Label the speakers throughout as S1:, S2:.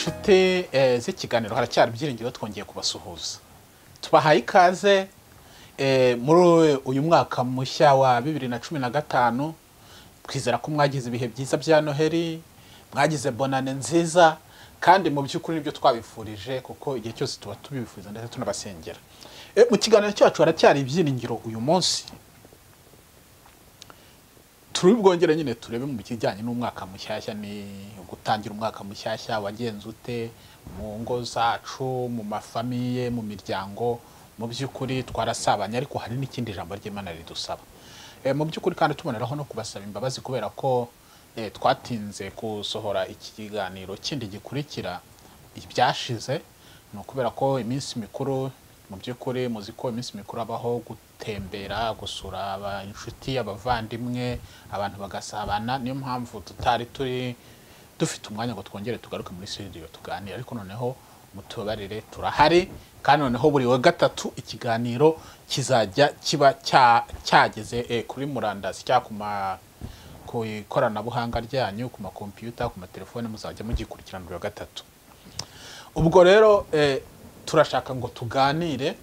S1: Inshuti z'ikiganiro Haracyari Ibyiringiro, twongeye kubasuhuza, tubahaye ikaze muri uyu mwaka mushya wa 2015. Twizera ko mwagize ibihe byiza bya Noheli, mwagize bonane nziza, kandi mu by'ukuri nibyo twabifurije, kuko igihe cyose tuba tubifuza ndetse tunabasengera. Mu kiganiro cyacu Haracyari Ibyiringiro uyu munsi turi bwongere nyine turebe mu kijyanye n'umwaka mushyashya, ni gutangira umwaka mushyashya wagenze ute mu ngo zacu, mu mafamiye, mu miryango. Mu by'ukuri twarasabanye, ariko hari n'ikindi jambo ry'Imana ridusaba. Mu by'ukuri kandi tuboneraho no kubasaba imbabazi kubera ko twatinze gusohora ikiganiro kindi gikurikira ibyashize. Ni ukubera ko iminsi mikuru, mu by'ukuri muzi ko iminsi mikuru abaho gutembera, gusura inshuti, abavandimwe, abantu bagasabana. Niyo mpamvu tutari turi dufite umwanya ngo twongere tugaruke muri studio tuganire, ariko noneho mutubarire turahari, kandi noneho buri wa gatatu ikiganiro kizajya kiba cyageze kuri murandasi cyangwa ku ikoranabuhanga ryanyu, ku makompiyuta, ku matelefone, muzajya mugikurikirana buri wa gatatu. Ubwo rero turashaka ngo tuganire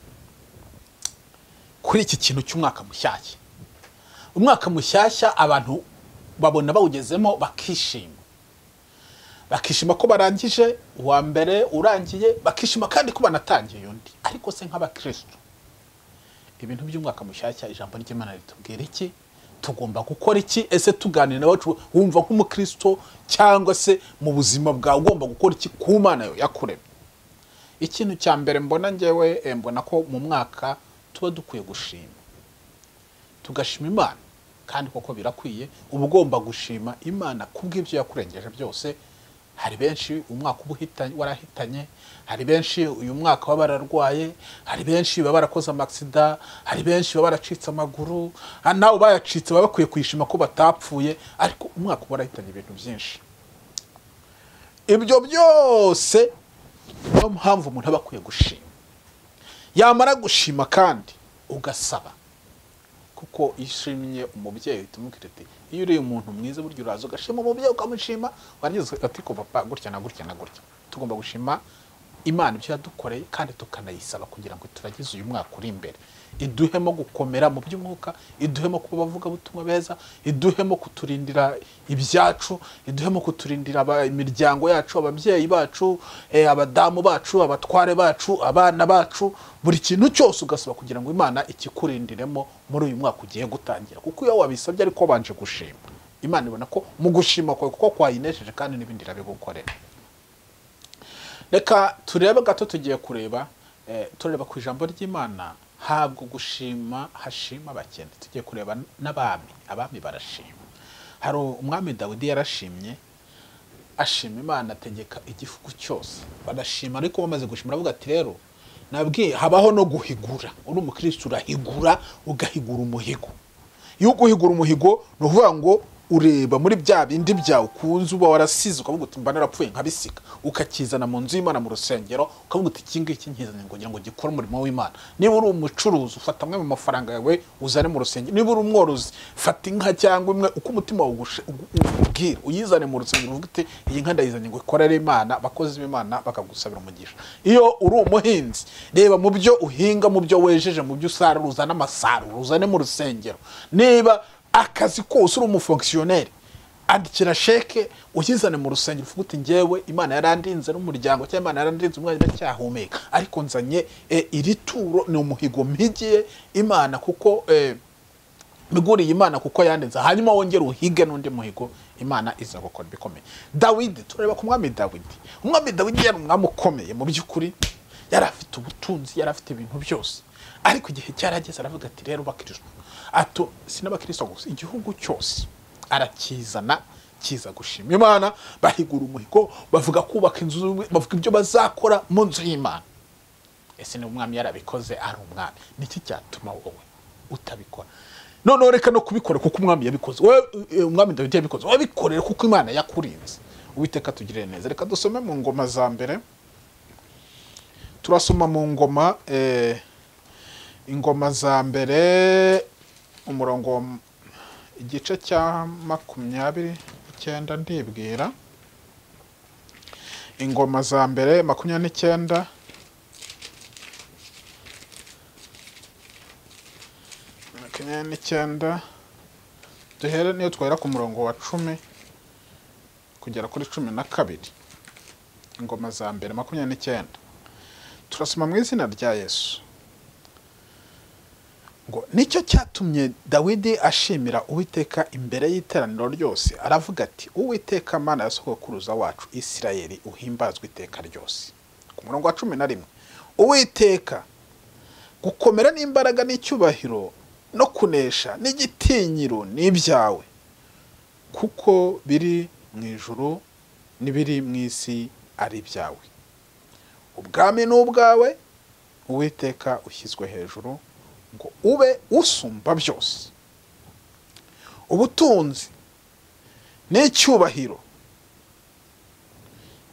S1: kuri iki kintu cy'umwaka mushyashya. Umwaka mushyashya abantu babona bawugezemo bakishima, bakishima ko barangije uwa mbere urangiye, bakishima kandi ko banatangiye undi. Ariko se nk'abakristo, ibintu by'umwaka mushyashya ijambo ry'Imana ritubwira iki? Tugomba gukora iki? Ese tuganira n'abacu, wumva nk'umukristo cyangwa se mu buzima bwawe ugomba gukora iki ku Mana yo yakuremye? Ikintu cya mbere mbona njyewe, mbona ko mu mwaka tuba dukwiye gushima, tugashima Imana, kandi koko birakwiye. Uba ugomba gushima Imana kubw'ibyo yakurengeje byose. Hari benshi umwaka uba warahitanye, hari benshi uyu mwaka baba bararwaye, hari benshi baba barakoze amaksida, hari benshi baba baracitse amaguru, nawe bayacitse baba bakwiye kwishima ko batapfuye, ariko umwaka uba warahitanye ibintu byinshi. Ibyo byose niyo mpamvu umuntu aba akwiye gushima. Yamara gushima kandi ugasaba, kuko ishimye umubyeyi uhita umubwira uti iyo uri umuntu mwiza burya uraza ugashima umubyeyi ukamushima, warangiza ati ko papa gutya na gutya na gutya. Tugomba gushima Imana ibyo yadukoreye, kandi tukanayisaba kugira ngo turagize uyu mwaka uri imbere, iduhemo gukomera mu by'umwuka, iduhemo kuba abavugabutumwa beza, iduhemo kuturindira ibyacu, iduhemo kuturindira imiryango yacu, ababyeyi bacu, abadamu bacu, abatware bacu, abana bacu, buri kintu cyose ugasaba kugira ngo Imana ikikurindiremo muri uyu mwaka ugiye gutangira. Kuko iyo wabisabye ariko wabanje gushima, Imana ibona ko mu gushima kwawe kuko kwayinesheje, kandi n'ibindi irabigukorera. Reka turebe gato, tugiye kureba tureba ku ijambo ry'Imana. Habwo gushima hashima abakene. Tugiye kureba n'abami, abami barashima. Hari umwami Dawidi yarashimye, ashima Imana, ategeka igihugu cyose barashima. Ariko bamaze gushima aravuga ati rero nabwiye habaho no guhigura. Uri umukristo urahigura, ugahigura umuhigo. Iyo uguhigura umuhigo ni ukuvuga ngo ureba muri bya bindi byawe ukunze uba warasize, ukavuga uti mba narapfuye nkabisiga, ukakizana mu nzu y'Imana mu rusengero, ukavuga uti iki ngiki nkizanye kugira ngo gikore umurimo w'Imana. Niba uri umucuruzi ufata amwe mu mafaranga yawe uzane mu rusengero, niba uri umworozi fata inka cyangwa imwe uko umutima wawe ukubwira uyizane mu rusengero, uvuge uti iyi nka ndayizanye ngo ikorere Imana, abakozi b'Imana bakagusabira umugisha. Iyo uri umuhinzi reba mu byo uhinga, mu byo wejeje, mu byo usarura, uzane amasaruro uzane mu rusengero. Niba akazi kose uri umufonctionnaire, andikira sheke uyizane mu rusengero, uvuge uti njyewe Imana yarandinze n'umuryango, cyangwa Imana yarandinze umwana ndacyahumeka, ariko nzanye iri turo ni umuhigo mpigiye Imana kuko miguriye Imana kuko yandinze. Hanyuma wongere uhige n'undi muhigo, Imana iza gukora ibikomeye. Dawidi, tureba ku mwami Dawidi. Umwami Dawidi yari umwami ukomeye mu by'ukuri, yari afite ubutunzi, yari afite ibintu byose, ariko igihe cyarageze aravuga ati rero bakristo, ato sinabakristo gusa, igihugu cyose arakizana kiza gushima Imana. Bahigura umuhigo, bavuga kubaka inzu, bavuga ibyo bazakora mu nzu y'Imana. Ese ni umwami yarabikoze ari umwami, niki cyatuma wowe utabikora? Noneho reka no kubikora kuko umwami yabikoze, wowe umwami Dawidi yabikoze, wowe bikorere kuko Imana yakurinze. Uwiteka tugirire neza. Reka dusome mu ngoma za mbere, turasoma mu ngoma ingoma za mbere umurongo igice cya 29 ndibwira. Ingoma za mbere 29, 29, duhere niyo twahera ku murongo wa 10 kugera kuri 12. Ingoma za mbere 29, turasoma mu izina rya Yesu. Ngo nicyo cyatumye Dawidi ashimira Uwiteka imbere y'iteraniro ryose, aravuga ati Uwiteka Mana ya sogokuruza wacu Isirayeli, uhimbazwe iteka ryose. Ku murongo wa 11, Uwiteka gukomera n'imbaraga n'icyubahiro no kunesha n'igitinyiro n'ibyawe, kuko biri mu ijuru n'ibiri mu isi ari ibyawe. Ubwami ni ubwawe, Uwiteka ushyizwe hejuru ngo ube usumba byose. Ubutunzi n'icyubahiro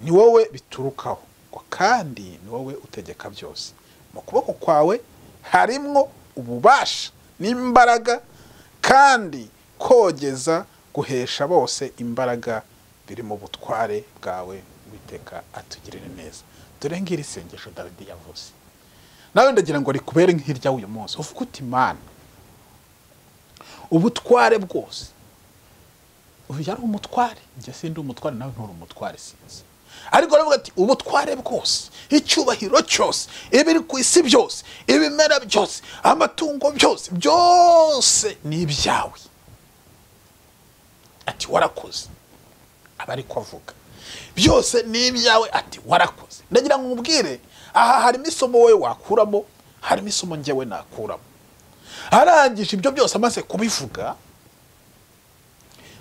S1: ni wowe biturukaho, ngo kandi ni wowe utegeka byose. Mu kuboko kwawe harimwo ububasha n'imbaraga, kandi kogeza guhesha bose imbaraga biri mu butware bwawe. Uwiteka atugirire neza. Dore ngiri sengesho Dawidi yavuze, nawe ndagira ngo rikubere nk'irya uyu munsi. Uvuga uti Mana, ubutware bwose, uyu yari umutware, njye sindi umutware, nawe nturi umutware, sinzi, ariko aravuga ati ubutware bwose, icyubahiro cyose, ibiri ku isi byose, ibimera byose, amatungo byose, byose ni ibyawe. Ati warakoze. Aba ariko avuga byose ni ibyawe, ati warakoze. Ndagira ngo nkubwire, aha harimo isomo wowe wakuramo, harimo isomo njyewe nakuramo. Arangije ibyo byose amaze kubivuga,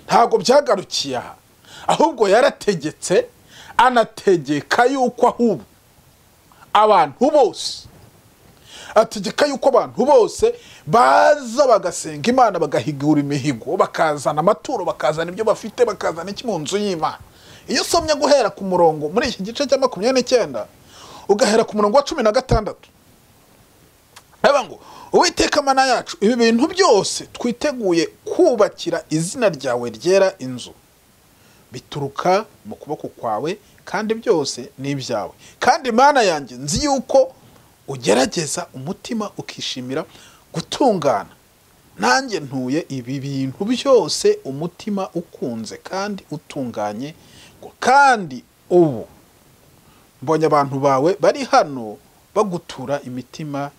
S1: ntabwo byagarukiye aha, ahubwo yarategetse, anategeka yuko ahubwo abantu bose, ategeka yuko abantu bose baza bagasenga Imana, bagahigura imihigo, bakazana amaturo, bakazana ibyo bafite, bakazana iki mu nzu y'Imana. Iyo usomye guhera ku murongo muri iki gice cya 29 ugahera ku murongo wa 16, haba ngo Uwiteka Mana yacu, ibi bintu byose twiteguye kubakira izina ryawe ryera inzu, bituruka mu kuboko kwawe, kandi byose ni ibyawe. Kandi Mana yanjye, nzi yuko ugerageza umutima ukishimira gutungana, nanjye ntuye ibi bintu byose umutima ukunze kandi utunganye. Ngo kandi ubu mbonye abantu bawe bari hano bagutura imitima,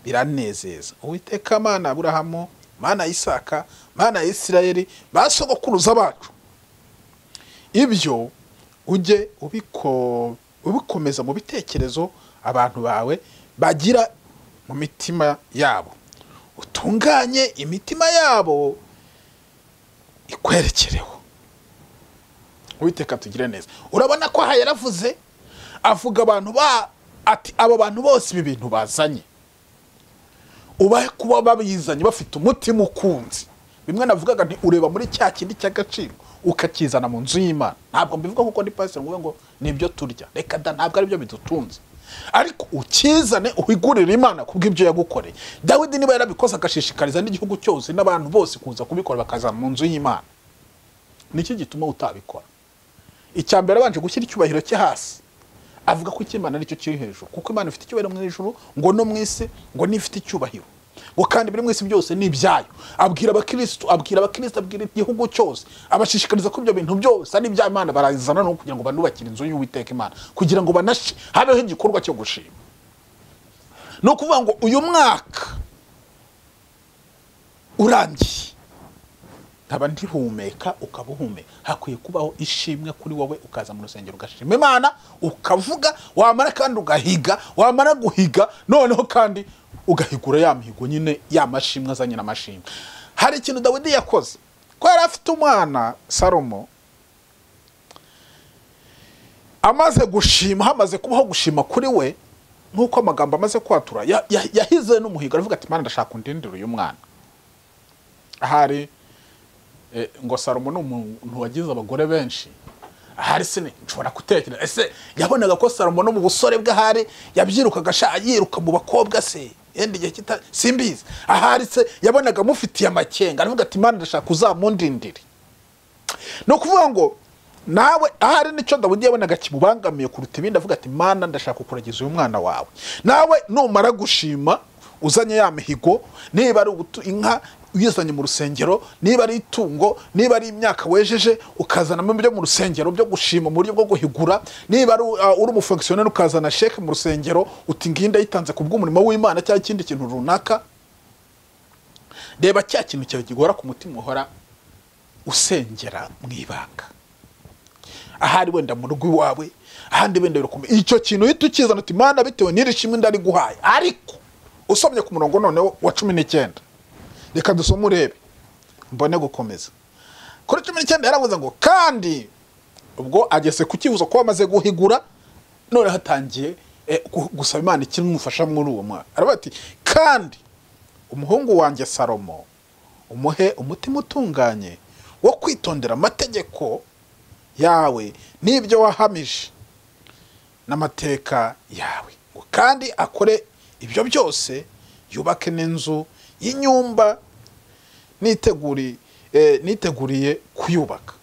S1: biranezeza. Uwiteka Mana Aburahamu, Mana Isaka, Mana Isirayeli, basogokuruza bacu, ibyo ujye ubikomeza mu bitekerezo abantu bawe bagira mu mitima yabo, utunganye imitima yabo ikwerekereho. Uwiteka tugire neza. Urabona ko aha yaravuze, avuga abantu ba ati abo bantu bose ibi bintu bazanye, ubahe kuba babizanye bafite umutima ukunze. Bimwe navugaga nti ureba muri cya kindi cy'agaciro ukakizana mu nzu y'Imana. Ntabwo mbivuga kuko ndi pastor ngo ngo nibyo turya, reka da, ntabwo ari byo bidutunze, ariko ukizane uhigurire Imana kubw'ibyo yagukoreye. Dawidi niba yarabikoze agashishikariza n'igihugu cyose n'abantu bose kuza kubikora bakazana mu nzu y'Imana, niki gituma utabikora? Icya mbere, abanje gushyira icyubahiro cye hasi, avuga ko Imana aricyo kiri hejuru, kuko Imana ifite icyubahiro mu ijuru ngo no mu isi, ngo nifite icyubahiro, ngo kandi biri mu isi byose ni ibyayo. Abwira abakristo, abwira abakristo, abwira igihugu cyose, abashishikariza ko ibyo bintu byose ari ibya Imana, barazana no kugira ngo banubakire inzu y'Uwiteka Imana, kugira ngo banashi habeho igikorwa cyo gushima. No kuvuga ngo uyu mwaka urangiye nkaba ndihumeka, ukaba uhumeka, hakwiye kubaho ishimwe kuri wowe, ukaza mu rusengero ugashima Imana, ukavuga, wamara kandi ugahiga, wamara guhiga noneho kandi ugahigura ya mihigo nyine, ya mashimwe azanye n'amashimwe. Hari ikintu Dawidi yakoze, ko yari afite umwana Salomo, amaze gushima, hamaze kubaho gushima kuri we, nk'uko amagambo amaze kwatura, yahize n'umuhigo, aravuga ati Mana ndashaka undindire uyu mwana. Ahari ngo Salomo ni umuntu wagize abagore benshi, ahari sine nshobora gutekereza ese yabonaga ko Salomo no mu busore bwe ahari yabyirukaga yiruka mu bakobwa se yenda igihe kita simbizi, ahari se yabonaga mufitiye amakenga, aravuga ati Mana ndashaka uzamundindire. No kuvuga ngo Nawe ahari nicyo Dawidi yabonaga kimubangamiye kuruta ibindi, avuga ati Mana ndashaka kukuragiza uyu mwana wawe. Nawe numara gushima uzanye ya mihigo, niba ari inka uyizanye mu rusengero, niba ari itungo, niba ari imyaka wejeje ukazanamo ibyo mu rusengero byo gushima mu buryo bwo guhigura, niba ari uri umufonctionnaire ukazana sheke mu rusengero uti ngiyi ndayitanze ku bw'umurimo w'Imana cyangwa ikindi kintu runaka. Reba cya kintu cyawe gihora ku mutima uhora usengera mu ibanga, ahari wenda mu rugo iwawe, ahandi wenda birakomeye, icyo kintu uhita ukizana uti Mana bitewe n'iri shimwe ndariguhaye. Ariko usomye ku murongo noneho wa 19, reka dusome urebe mbone gukomeza. Kuri 19 yaravuze ngo kandi ubwo ageze ku cyifuzo ko amaze guhigura, none hatangiye gusaba Imana ikimufasha muri uwo mwaka. Aravuga ati kandi umuhungu wanjye Salomo umuhe umutima utunganye wo kwitondera amategeko yawe n'ibyo wahamije n'amateka yawe, ngo kandi akore ibyo byose, yubake n'inzu y'inyumba niteguriye kuyubaka.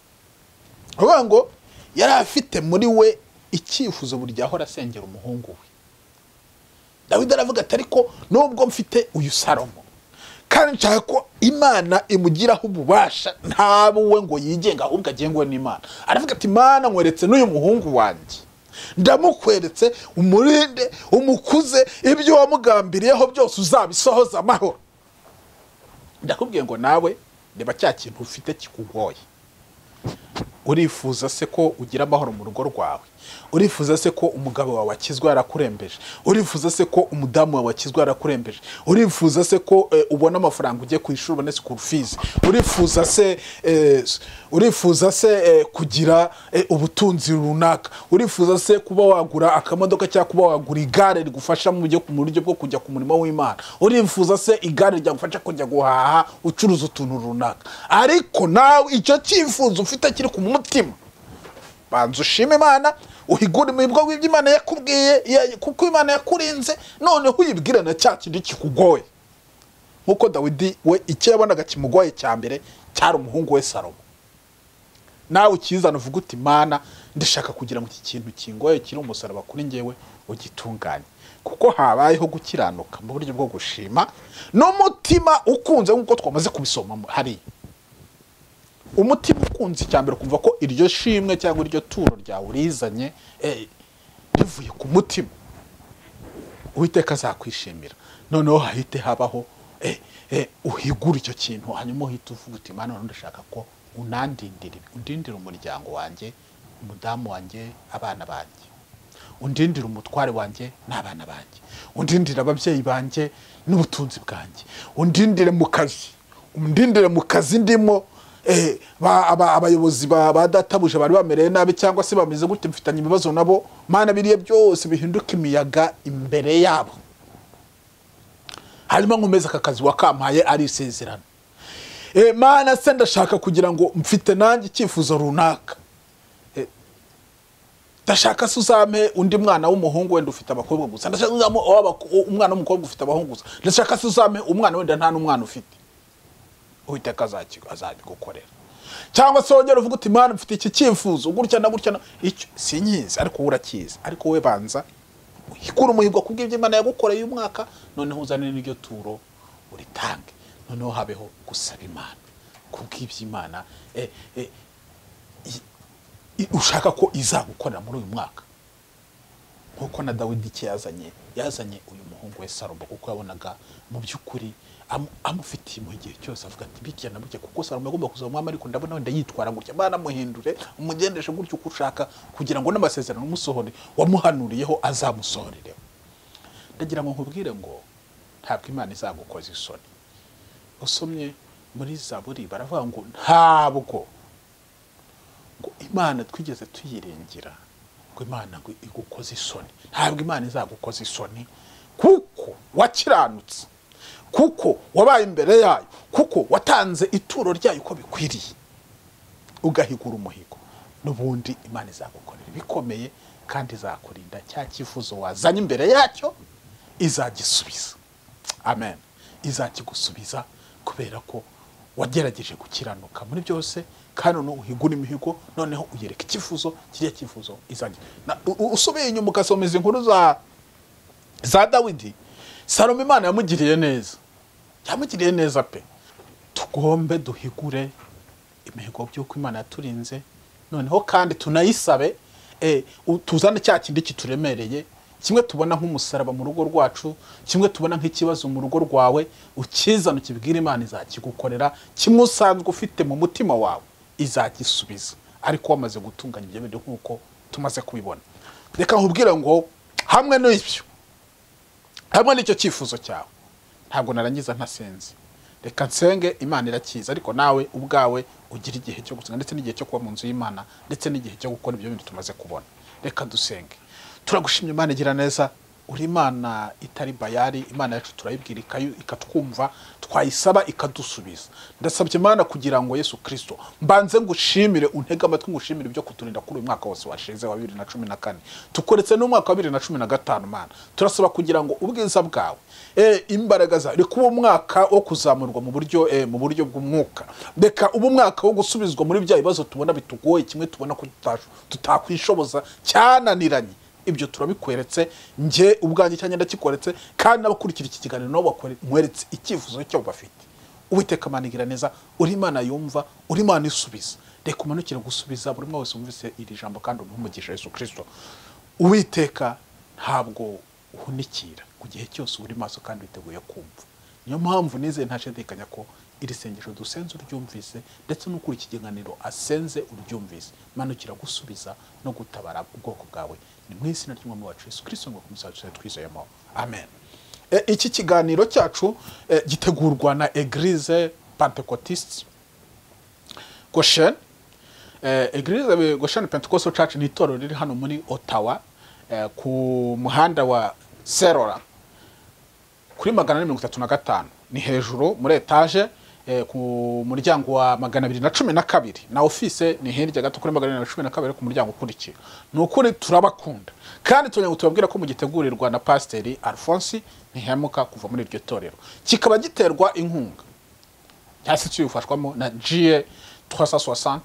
S1: Avuga ngo yari afite muri we icyifuzo buri gihe ahora asengera umuhungu we. Dawidi aravuga ati ariko nubwo mfite uyu Salomo kandi nshaka ko Imana imugiraho ububasha, ntabuwe ngo yigenga ahubwo agengwe n'Imana. Aravuga ati Mana nkweretse n'uyu muhungu wanjye, ndamukweretse, umurinde, umukuze, ibyo wamugambiriyeho byose uzabisohoza amahoro. Ndakubwiye ngo nawe reba cya kintu ufite kikugoye. Urifuza se ko ugira amahoro mu rugo rwawe? Urifuza se ko umugabo wawe akizwa yarakurembeje? Urifuza se ko umudamu wawe akizwa yarakurembeje? Urifuza se ko ubona amafaranga ujye ku ishuri ubone school fees? Urifuza se kugira ubutunzi runaka? Urifuza se kuba wagura akamodoka cyangwa kuba wagura igare rigufasha mu buryo bwo kujya ku murimo w'Imana? Urifuza se igare ryagufasha kujya guhaha ucuruza utuntu runaka? Ariko nawe icyo cyifuzo ufite kiri ku mutima, banza ushime Imana, uhigure imihigo w'ibyo yakubwiye, kuko Imana yakurinze, noneho uyibwire na cya kindi kikugoye. Nkuko Dawidi we icyo yabonaga kimugoye cya mbere cyari umuhungu we Salomo. Nawe ukizana uvuga uti Mana ndashaka kugira ngo iki kintu kingoye kiri umusaraba kuri njyewe ugitunganye, kuko habayeho gukiranuka mu buryo bwo gushima n'umutima ukunze, nkuko twamaze kubisoma hari umutima ukunze. Icya mbere kumva ko iryo shimwe cyangwa iryo turo ryawe urizanye rivuye ku mutima, Uwiteka azakwishimira. Noneho hahite habaho uhigura icyo kintu, hanyuma uhite uvuga uti Mana ndashaka ko unandindira, undindira umuryango wanjye, umudamu wanjye, abana banjye, undindira umutware wanjye n'abana banjye, undindira ababyeyi banjye n'ubutunzi bwanjye, undindire mu kazi, undindire mu kazi ndimo. Abayobozi ba databuje bari bamereye nabi cyangwa se bameze gute, mfitanye ibibazo nabo, Mana biriye byose bihinduka imiyaga imbere yabo, hanyuma nkomeza aka kazi wakampaye ari isezerano. Mana se ndashaka kugira ngo mfite nanjye icyifuzo runaka, ndashaka se uzampe undi mwana w'umuhungu wenda ufite abakobwa gusa, ndashaka uzampe umwana w'umukobwa ufite abahungu gusa, ndashaka se uzampe umwana wenda nta n'umwana ufite. Uwiteka azabigukorera. Cyangwa se wongera uvuga uti Mana mfite iki cyifuzo gutya na gutya, icyo sinkizi ariko wowe urakizi, ariko wowe banza uhigure umuhigo kubw'ibyo Imana yagukoreye uyu mwaka, noneho uzane n'iryo turo uritange, noneho habeho gusaba Imana kubw'ibyo Imana ushaka ko izagukorera muri uyu mwaka. Nkuko na Dawidi icyo yazanye uyu muhungu we Salomo, kuko yabonaga mu by'ukuri amufitiye mu gihe cyose, avuga ati bitya na butya, kuko Salomo yagomba kuzaba umwami, ariko ndabona wenda yitwara gutya, Mana muhindure umugendeshe gutya uko ushaka, kugira ngo n'amasezerano umusohore wamuhanuriyeho azamusohorereho. Ndagira ngo nkubwire ngo ntabwo Imana izagukoza isoni. Usomye muri Zaburi baravuga ngo ntabwo ngo Imana twigeze tuyirengira ngo Imana ngo igukoze isoni. Ntabwo Imana izagukoza isoni, kuko wakiranutse, kuko wabaye imbere yayo, kuko watanze ituro ryayo uko bikwiriye, ugahigura umuhigo. N'ubundi Imana izagukorera ibikomeye kandi izakurinda cya cyifuzo wazanye imbere yacyo, izagisubiza. Amen. Izakigusubiza kubera ko Wagerageje gukiranuka muri byose, kandi noneho uhigura imihigo, noneho uyereka icyifuzo, kiriya cyifuzo izanjye. Usubiye inyuma ugasoma izi nkuru za Dawidi, Salomo Imana yamugiriye neza, yamugiriye neza pe. Tugombe duhigure imihigo by'uko Imana yaturinze, noneho kandi tunayisabe, tuzane cya kindi kituremereye, kimwe tubona nk'umusaraba mu rugo rwacu, kimwe tubona nk'ikibazo mu rugo rwawe, ukizana ukibwira Imana izakigukorera, kimwe usanzwe ufite mu mutima wawe izagisubiza, ariko wamaze gutunganya ibyo bintu nk'uko tumaze kubibona. Reka nkubwire ngo hamwe n'ibyo, hamwe n'icyo cyifuzo cyawe, ntabwo narangiza ntasenze. Reka nsenge, Imana irakiza, ariko nawe ubwawe ugira igihe cyo gusenga, ndetse n'igihe cyo kuba mu nzu y'Imana, ndetse n'igihe cyo gukora ibyo bintu tumaze kubona. Reka dusenge. Turagushimye Imana igira neza, uri Imana itari bayari, Imana yacu turayibwira ikatwumva, twayisaba ikadusubiza. Ndasabye Imana kugira ngo Yesu Kristo mbanze ngushimire, untege amatwi ngushimire ibyo kuturinda kuri uyu mwaka wose washize wa 2014, tukoretse n'umwaka wa 2015. Mana, turasaba kugira ngo ubwiza bwawe, imbaraga zawe, reka uwo mwaka wo kuzamurwa mu buryo mu buryo bw'umwuka, reka ubu mwaka wo gusubizwa muri bya bibazo tubona bitugoye, kimwe tubona ko tutakwishoboza cyananiranye, ibyo turabikweretse, nge ubwanjye cyangwa ndakikweretse, kandi n'abakurikira iki kiganiro nabo bakweretse icyifuzo cyo bafite. Uwiteka Imana igira neza, uri Imana yumva, uri Imana isubiza. Reka umanukire gusubiza buri umwe wese wumvise iri jambo, kandi umuhe umugisha Yesu Kristo. Uwiteka ntabwo uhunikira, ku gihe cyose uri maso kandi witeguye kumva. Niyo mpamvu nizeye ntashidikanya ko iri sengesho dusenze uryumvise, ndetse n'ukuri iki kiganiro asenze uryumvise. Manukira gusubiza no gutabara ubwoko bwawe, ni mu izina ry'Umwami wacu Yesu Kristo ngo kumusaza twizeyemo, amen. Iki kiganiro cyacu gitegurwa na Eglise Pentecôtiste Goshen. Eglise Goshen Pentecostal Church ni itorero riri hano muri Ottawa, ku muhanda wa Serora kuri 435, ni hejuru muri etage, ku muryango wa 212, na office ni hirya gato kuri 212 ku muryango ukurikira. Ni ukuri turabakunda, kandi tugira ngo tubabwira ko mugitegurirwa na Pasiteri Alphonse Ntihemuka kuva muri iryo torero, kikaba giterwa inkunga cyangwa se kibifashwamo na GA 360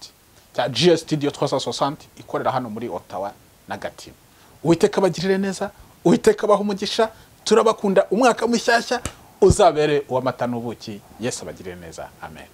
S1: cya GA Studio 360 ikorera hano muri Ottawa na Gatibu. Uwiteka abagirire neza, Uwiteka abahe umugisha, turabakunda. Umwaka mushyashya uzabere uw'amata n'ubuki. Yesu abagirire neza, amen.